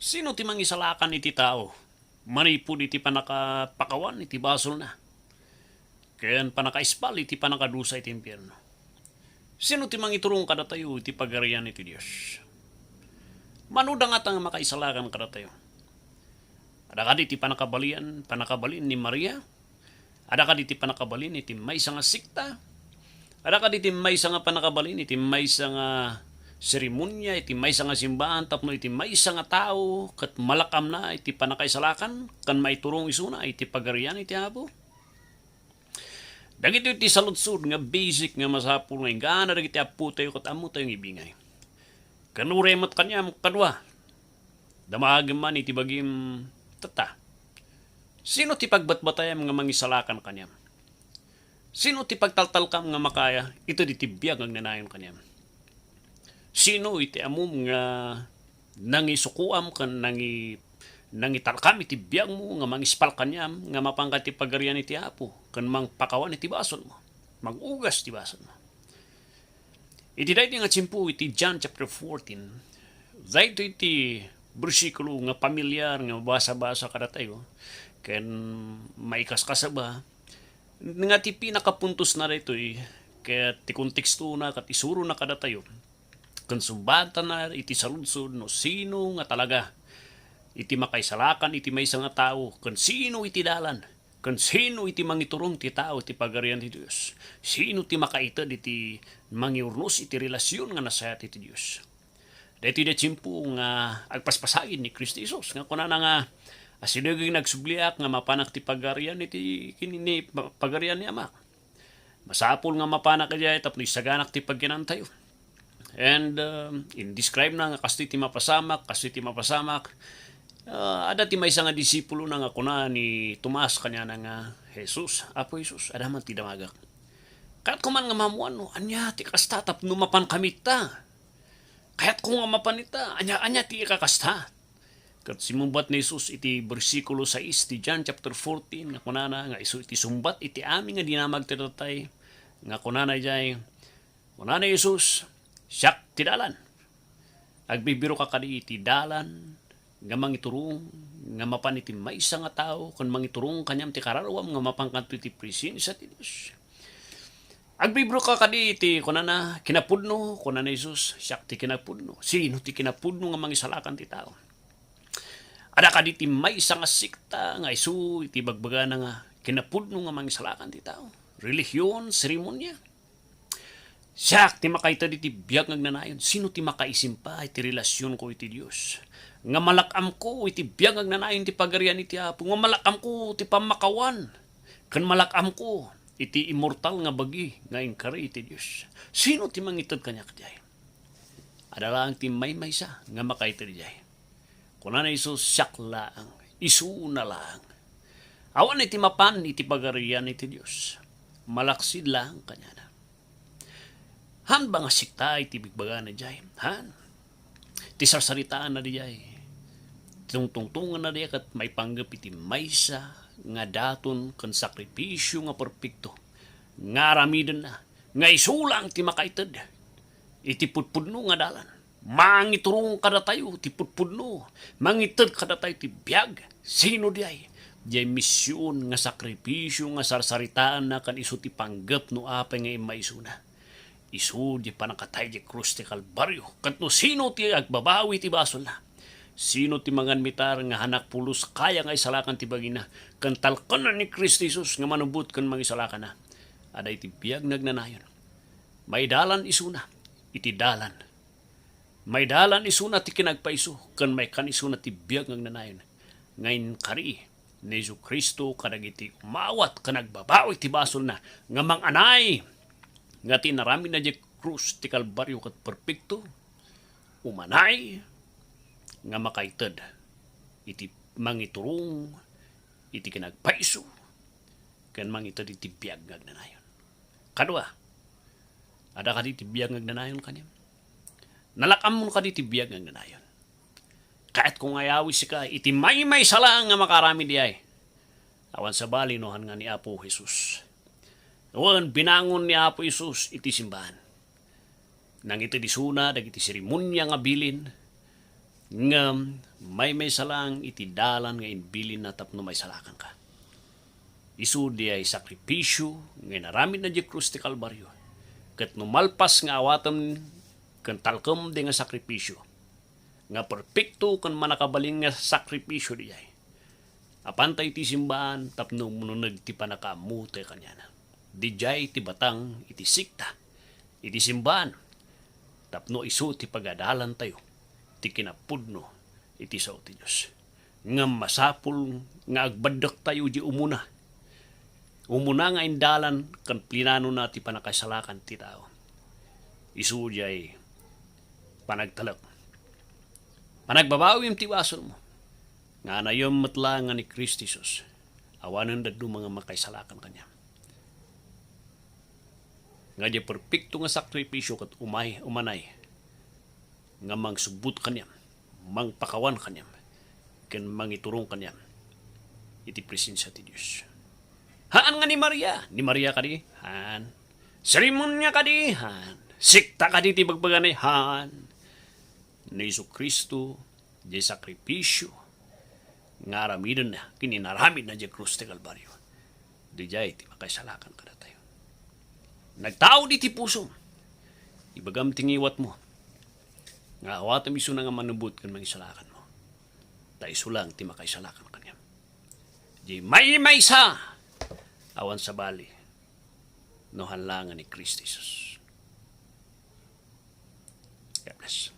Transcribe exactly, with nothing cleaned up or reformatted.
Sino ti mangisalakan iti tao manipud iti pannakapakawan iti basolna ken pannakaispal iti pannakadusa iti impierno? Sino ti mangiturong kadatayo iti Pagarian iti Dios? Mano dangata nga makaisalakan kadatayo? Adda kadi ti pannakabalian, pannakabalin ni Maria? Adda kadi ti pannakabalin iti maysa nga sekta? Adda kadi ti maysa nga pannakabalin iti maysa nga seremonia, iti maysa nga simbahan tapno iti maysa nga tao ket malak-amna iti pannakaisalakan ken maiturong isuna iti Pagarian iti Apo? Dagitoy ti saludsod nga basic nga masapul nga inggana dagiti appotayo ket ammotayo nga ibingay. Ken uray met kaniam kadua, damagem man iti bagim tatta. Sino ti pagbatbatayam nga mangisalakan kaniam? Sino ti pagtaltalkam nga makaited iti biag nga agnanayon kaniam? Sino iti ammom nga nangisukoam ken nangi-, nangitalkam iti biagmo nga mangispal kaniam nga mapanka iti Pagarian iti Apo ken mangpakawan iti basolmo, mangugas ti basolmo? Iti daytoy nga tiempo, iti John chapter fourteen, daytoy ti bersikulo nga pamilyar nga mabasa-basa kadatayo ken maikaskasaba nga ti pinakapuntosna daytoy ket ti kontekstona ket isurona kadatayo ken sumbatanna iti saludsod no sino nga talaga iti makaisalakan iti maysa nga tao ken sino iti dalan. Ken sino iti mangiturong ti tao iti Pagarian ti Dios? Sino ti makaited iti mangiurnos iti relasion nga nasayaat iti Dios? Daytoy ti tiempo nga agpaspasagid ni Cristo Jesus nga kunana nga, "Asidegna nga agsubliak nga mapanak ti pagarian iti kinini-, pagarian ni Amak." Masapul nga mapanak idiay tapno isaganak ti pagkinantayo. And, um, in-describe na nga kastoy ti mapasamak, kastoy ti mapasamak. Ah, adda ti maysa nga disipulona nga kuna ni Tomas kaniana nga, "Jesus, Apo Jesus, adda man ti damagak. Kayatko man nga maammoan no ania ti kasta tapno mapankami ita. Kayatko nga mapan ita. Ania, ania ti ikakasta?" Ket simmungbat ni Jesus iti bersikulo sais ti John chapter fourteen nga kunana nga isu iti sungbat iti amin nga dinamag ti datay nga kunana idiay, kuna ni Jesus, "Siak ti dalan. Agbibiroka kadi iti dalan nga mangiturong nga mapan iti maysa nga tao ken mangiturong kaniam ti kararuam nga mapankanto iti presensia ti Dios." Agbibiroka kadi iti, kunana, kinapudno, kuna ni Jesus, "Siak ti kinapudno." Sino ti kinapudno nga mangisalakan ti tao? Adda kadi ti maysa nga sekta nga isu iti bagbagana nga kinapudno nga mangisalakan ti tao? Relihiyon, seremonia? Siak ti makaited iti biag nga agnanayon. Sino ti makaisimpa iti relasionko iti Dios? Nga malak-amko iti biag nga agnanayon ti Pagarian iti Apo, nga malak-amko ti pammakawan, ken malak-amko iti immortal nga bagi nga inkari iti Dios. Sino ti mangited kaniak idiay? Adda laeng ti maymaysa nga makaited idiay. Kuna ni Jesus, "Siak laeng, isuna laeng. Awan iti mapan iti Pagarian iti Dios. Malaksid laeng kaniana." Haan ba nga sekta iti bigbagana idiay? Haan. Ti sarsaritaanna idiay, tungtungtonganna idiay ket maipanggep iti maysa nga daton ken sakripisio nga perpekto nga aramidenna, nga isu laeng ti makaited iti pudpudno nga dalan. Mangiturong kadatayo ti pudpudno, mangited kadatayo ti biag. Sino diay? Diay mision nga sakripisio nga sarsaritaanna ken isu ti panggep no apay nga immaisuna. Isu diay pannakatay diay krus ti Kalbario. Ket no sino ti agbabawi ti basolna? Sino ti manganmitar nga hanak pulos kaya nga isalakan ti bagina ken talkenna ni Cristo Jesus nga manubbot ken mangisalakanna? Adda iti biag nga agnanayon. Maidalan isuna iti dalan. Maidalan isuna ti kinagpaiso, ken maikan isuna ti biag nga agnanayon nga inkari ni Jesu-Cristo kadagiti umawat ken agbabawi ti basolna nga manganay nga ti inaramidna diay krus ti Kalbario ket perpekto, umanay nga makaited iti mangiturong iti kinagpaiso ken mangited iti biag nga agnanayon. Kadua, adda kadi ti biag nga agnanayon kaniam? Nalak-ammon kadi ti biag nga agnanayon? Kayatko nga ayawissika iti maymaysa laeng nga makaaramid idiay. Awan sabali no haan nga ni Apo Jesus. Wen, binangon ni Apo Jesus iti simbahan. Nangited isuna dagiti seremonia nga bilin, Ngem maymaysa lang iti dalan nga imbilinna tapno maisalakanka. Isu diay sakripisio nga inaramidna diay krus ti Kalbario, ket no malpas nga awatem ken talkem diay nga sakripisio, nga perpekto ken mannakabalin nga sakripisio diay, apanta iti simbaan tapno umuneg ti pannakaammotayo kaniana. Diay ti batang iti sekta, iti simbaan, tapno isu ti pagadalantayo ti kinapudno iti sao ti Dios. Ngem masapul nga agbaddektayo diay umuna. Umuna nga indalan ken plinanona ti pannakaisalakan ti tao. Isu diay panagtalek. Panagbabawim ti basolmo. Nga anayem met laeng nga ni Cristo Jesus, awanen dadduma nga makaisalakan kaniam. Nga diay perpekto nga sakripisio ket umay, umanay nga mangsubbot kaniam, mangpakawan kaniam, ken mangiturong kaniam iti presensia ti Dios. Haan nga ni Maria. Ni Maria kadi? Haan. Seremonia kadi? Haan. Sekta kadi ti ibagbaganay? Haan. Ni Jesu-Cristo, diay sakripisio nga aramidenna ken inaramidna diay krus ti Kalbario, diay ti makaisalakan kadatayo. Nagtaud iti pusom. Ibagam ti ngiwatmo nga awatem isuna nga manubot ken mangisalakanmo. Ta isu lang ti makaisalakan kaniam. Diay maymaysa, awan sabali, no haan laeng nga ni Cristo Jesus. God bless.